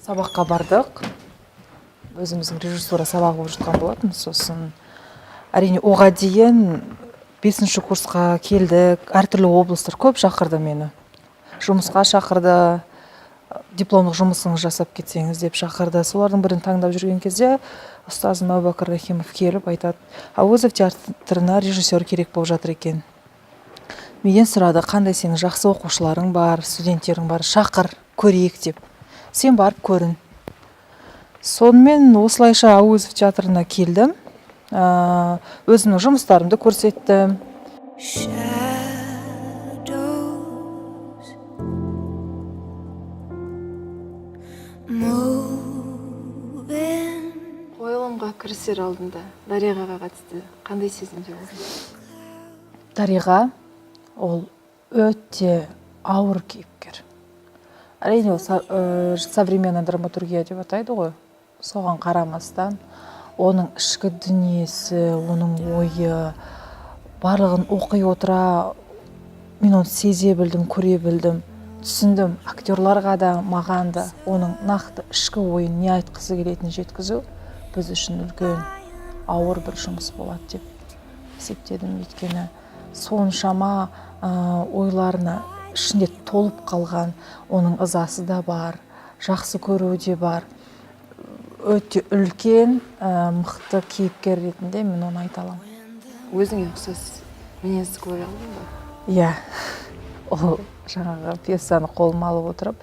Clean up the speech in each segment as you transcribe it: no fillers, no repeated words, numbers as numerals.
Сабаққа бардық, өзіміздің режиссура сабағы болып жатқан болатын. Сосын, әрине, оға дейін бесінші курсқа келдік. Әртүрлі облыстар көп шақырды мені, жұмысқа шақырды, дипломдық жұмысыңызды жасап кетсеңіз деп шақырды. Солардың бірін таңдап жүрген кезде ұстазым Әубәкір Рахимов келіп айтады: «Әуезов театрына режиссер керек болып жатыр екен». Менен сұрады: «Қандай сенің жақсы оқушыларың бар, студенттерің бар, шақыр, көрейік», – деп. «Сен барып көрін». Сонымен осылайша Әуезов театрына келдім. Өзімнің жұмыстарымды көрсеттім. Shadows moving. Қойылымға кірісер алдында Дариғаға қатысты қандай сезімде болдың? Дариға ол өте ауыр кейіпкер, әрине. Ол современная драматургия деп атайды ғой. Соған қарамастан, оның ішкі дүниесі, оның ойы, барлығын оқи отыра мен оны сезе білдім, көре білдім, түсіндім. Актерларға да, маған да оның нақты ішкі ойын, не айтқысы келетінін жеткізу біз үшін үлкен, ауыр бір жұмыс болады деп есептедім. Өйткені соншама ойларына ішінде толып қалған, оның ызасы да бар, жақсы көруі де бар. Өте үлкен, мықты кейіпкер ретінде мен оны айта аламын. Өзіңе ұқсас мінез көре алдың ба? Иә, ол жаңағы пьесаны қолыма алып отырып,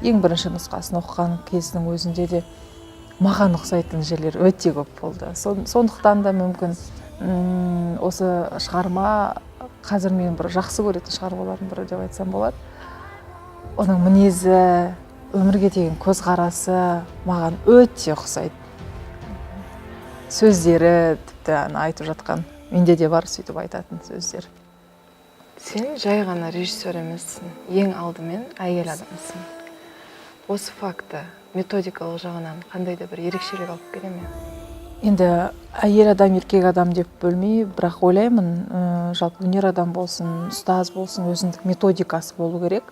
ең бірінші нұсқасын оқыған кездің өзінде де маған ұқсайтын жерлер өте көп болды. Сондықтан да мүмкін, осы шығарма қазір мен бір жақсы көретін шығармалардың бірі деп айтсам болады. Оның мінезі, өмірге деген көзқарасы маған өте ұқсайды. Сөздері тіпті, ана айтып жатқан, менде де бар сөйтіп айтатын сөздер. Сен жай ғана режиссер емессің, ең алдымен әйел адамсың. Осы факті методикалық жағынан қандай да бір ерекшелік алып келе ме? Енді әйел адам, еркек адам деп бөлмей, бірақ ойлаймын, жалпы өнер адам болсын, ұстаз болсын, өзіндік методикасы болу керек.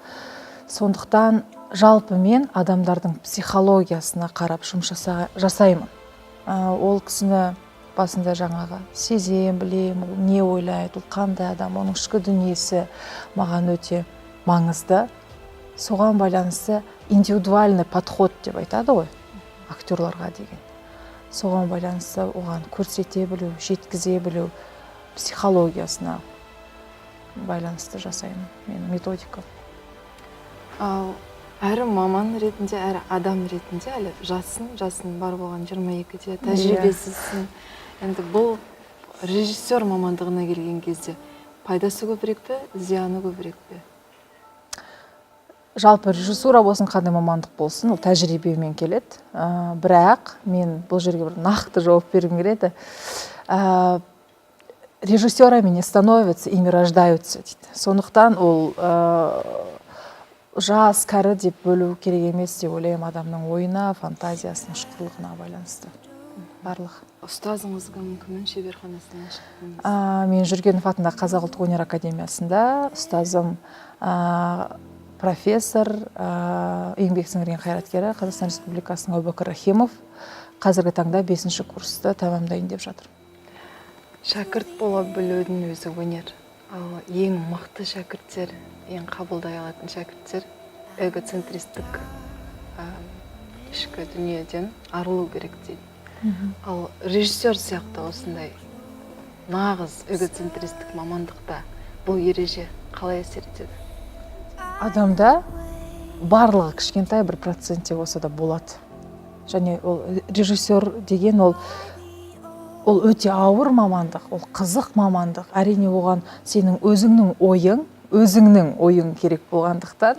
Сондықтан жалпы мен адамдардың психологиясына қарап жұмыс жасаймын. Ол кісіні басында жаңағы сезем, білем, ол не ойлайды, ол қандай адам, оның ішкі дүниесі маған өте маңызды. Соған байланысты индивидуальный подход деп айтады ғой актерларға деген, соған байланысты оған көрсете білу, жеткізе білу, психологиясына байланысты жасаймын менің методикам. Ал әрі маман ретінде, әрі адам ретінде әлі жассың, жасың бар болған 22-де, тәжірибесізсің. Енді бұл режиссер мамандығына келген кезде пайдасы көбірек пе, зияны көбірек пе? Жалпы режиссура болсын, қандай мамандық болсын, ол тәжірибемен келеді. Бірақ мен бұл жерге бір нақты жауап бергім келеді. Режиссерами не становятся, ими рождаются дейді. Сондықтан ол жас, кәрі деп бөлу керек емес деп ойлаймын. Адамның ойына, фантазиясының ұшқырлығына байланысты барлығы. Ұстазыңыз кім, кімнің шеберханасынан шықтыңыз? Мен Жүргенов атындағы Қазақ ұлттық өнер академиясында. Ұстазым профессор, еңбек сіңірген қайраткері Қазақстан Республикасының Әубәкір Рахимов. Қазіргі таңда бесінші курсты тәмамдайын деп жатыр. Шәкірт бола білудің өзі өнер. Ал ең мықты шәкірттер, ең қабылдай алатын шәкірттер эгоцентристік ішкі дүниеден арылу керек дейді. Ал режиссер сияқты осындай нағыз эгоцентристік мамандықта бұл ереже қалай әсер етеді? Адамда барлығы кішкентай бір процентте болса да болады. Және ол режиссер деген ол өте ауыр мамандық, ол қызық мамандық, әрине. Оған сенің өзіңнің ойың керек болғандықтан,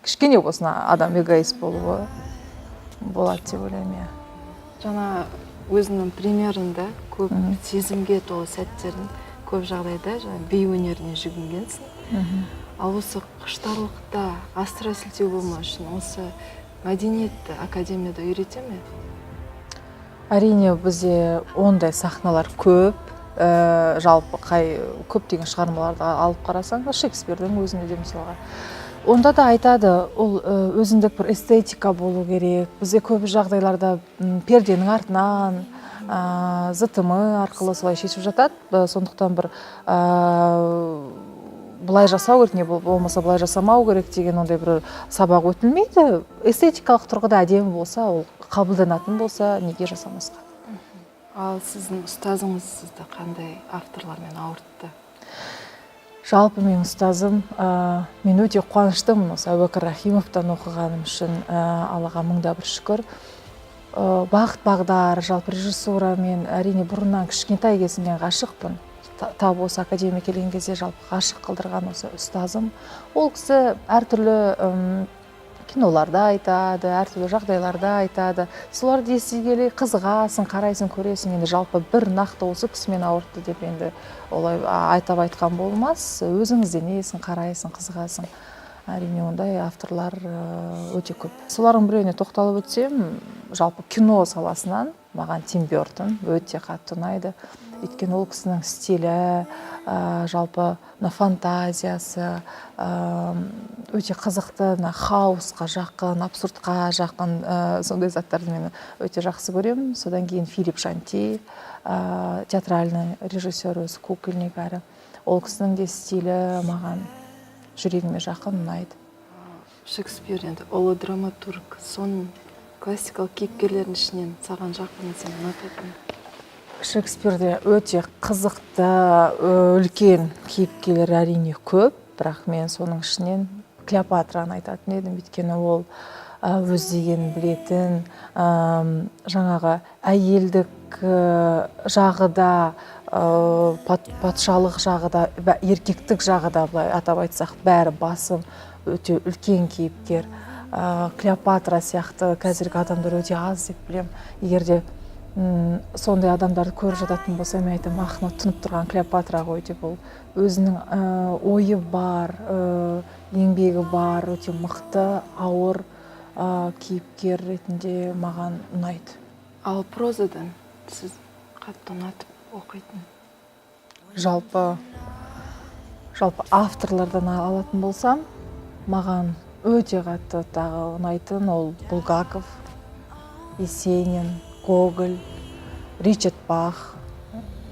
кішкене болсын адам эгоист болуы болады деп ойлаймын, иә. Жаңа өзіңнің примерында көп сезімге толы сәттерін көп жағдайда жаңа би өнеріне жүгінгенсің. Ал осы құштарлықта асыра сілтеу болмау үшін осы мәдениетті академияда үйрете ме? Әрине, бізде ондай сахналар көп. Жалпы қай көптеген шығармаларды алып қарасаң да, Шекспирдің өзінде де, мысалға, Онда да айтады, ол өзіндік бір эстетика болу керек. Бізде көп жағдайларда перденің артынан, ЗТМ арқылы солай шешіп жатады. Сондықтан бір былай жасау керек, не болмаса былай жасамау керек деген ондай бір сабақ өтілмейді. Эстетикалық тұрғыда әдемі болса, ол қабылданатын болса, неге жасамасқа? Ал сіздің ұстазыңыз сізді қандай авторлармен ауыртты? Жалпы менің ұстазым, мен өте қуаныштымын осы Әубәкір Рахимовтан оқығаным үшін, Аллаға мың да бір шүкір. Бағыт бағдар, жалпы режиссура, мен әрине бұрыннан кішкентай кезімнен ғашықпын. Тап осы академия келген кезде жалпы ғашық қылдырған осы ұстазым. Ол кісі әртүрлі киноларда айтады, әртүрлі жағдайларда айтады, соларды ести келе қызығасың, қарайсың, көресің. Енді жалпы бір нақты осы кісі мені ауыртты деп енді олай айтап айтқан болмас. Өзің ізденесің, қарайсың, қызығасың. Әрине, ондай авторлар өте көп. Солардың біреуіне тоқталып өтсем, жалпы кино саласынан маған Тим Бертон өте қатты ұнайды, өйткені ол кісінің стилі, жалпы мына фантазиясы өте қызықты, мына хаосқа жақын, абсурдқа жақын, сондай заттарды мен өте жақсы көремін. Содан кейін Филипп Шанти, театральный режиссер, өзі кукольник әрі, ол кісінің де стилі маған, жүрегіме жақын, ұнайды. Шекспир енді ұлы драматург. Соның классикалық кейіпкерлердің ішінен саған жақын, сен ұнататын? Шекспирде өте қызықты, үлкен кейіпкерлер әрине көп, бірақ мен соның ішінен Клеопатраны айтатын едім, өйткені ол өз дегенін білетін, жаңағы әйелдік жағы да, патшалық жағы да, еркектік жағы да, былай атап айтсақ, бәрі басым, өте үлкен кейіпкер. Клеопатра сияқты қазіргі адамдар өте аз деп білемін. Егер де сондай адамдарды көріп жататын болсам, мен айтамын: «Ах, мынау тұнып тұрған Клеопатра ғой», — деп. Ол өзінің ойы бар, еңбегі бар, өте мықты, ауыр кейіпкер ретінде маған ұнайды. Ал прозадан сіз қатты ұнатып оқитын? Жалпы авторлардан алатын болсам, маған өте қатты тағы ұнайтын ол Булгаков, Есенин, Гоголь, Ричард Бах.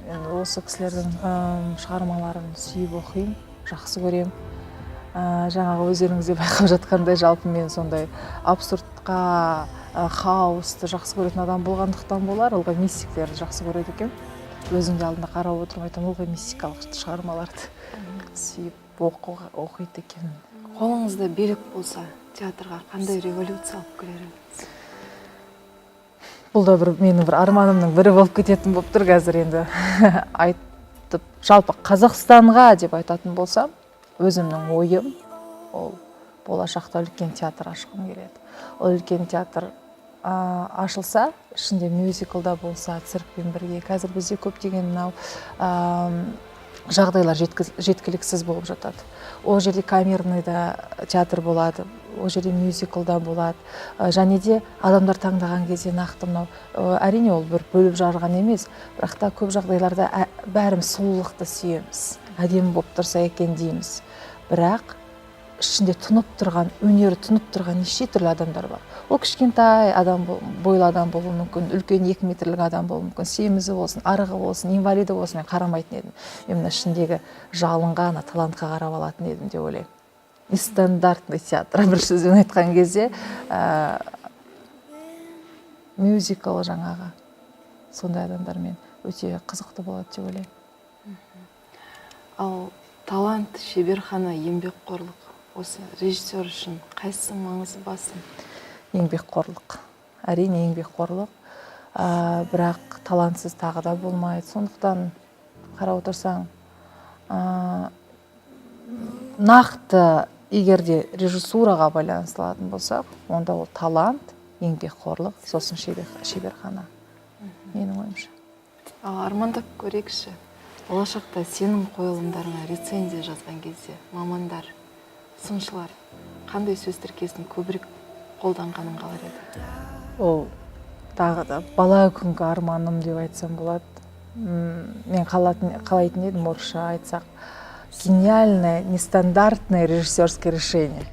Енді осы кісілердің шығармаларын сүйіп оқимын, жақсы көремін. Жаңағы өздеріңіз де байқап жатқандай, жалпы мен сондай абсурдқа, хаосты жақсы көретін адам болғандықтан болар, ылғи мистиктерді жақсы көреді екенмін. Өзім де алдында қарап отырмын, айтамын, ылғи мистикалық шығармаларды сүйіп оқиды екенмін. Қолыңызда билік болса, театрға қандай революция алып келер едіңіз? Бұл да бір менің бір арманымның бірі болып кететін болып тұр қазір енді айтып. Жалпы Қазақстанға деп айтатын болсам, өзімнің ойым ол болашақта үлкен театр ашқым келеді. Ол үлкен театр ашылса, ішінде мюзикл да болса, циркпен бірге. Қазір бізде көптеген мынау жағдайлар жеткіліксіз болып жатады. Ол жерде камерный да театр болады, ол жерде мюзикл да болады. Және де адамдар таңдаған кезде нақты мынау, әрине, ол бір бөліп жарған емес, бірақ та көп жағдайларда бәріміз сұлулықты сүйеміз, әдемі болып тұрса екен дейміз. Бірақ ішінде тұнып тұрған өнері, тұнып тұрған неше түрлі адамдар бар. Ол кішкентай адам, бойлы адам болуы мүмкін, үлкен 2 метрлік адам болуы мүмкін, семізі болсын, арығы болсын, инвалиді болсын, мен қарамайтын едім. Мен мына ішіндегі жалынға, ана талантқа қарап алатын едім деп ойлаймын. Нестандартный театр, бір сөзбен айтқан кезде, мюзикл, жаңағы сондай адамдармен өте қызықты болады деп ойлаймын. Ал талант, шеберхана, еңбекқорлық — осы режиссер үшін қайсысы маңызы басым? Еңбекқорлық, әрине, еңбекқорлық. Бірақ талантсыз тағы да болмайды. Сондықтан қарап отырсаң, нақты егер де режиссураға байланысты алатын болсақ, онда ол талант, еңбекқорлық, сосын шеберхана, менің ойымша. Ал армандап көрейікші: болашақта сенің қойылымдарыңа рецензия жазған кезде мамандар, сыншылар қандай сөз тіркесін көбірек қолданғанын қалар еді? Ол тағы да бала күнгі арманым деп айтсам болады. Мен қалайтын едім, орысша айтсақ, гениальное нестандартное режиссерское решение.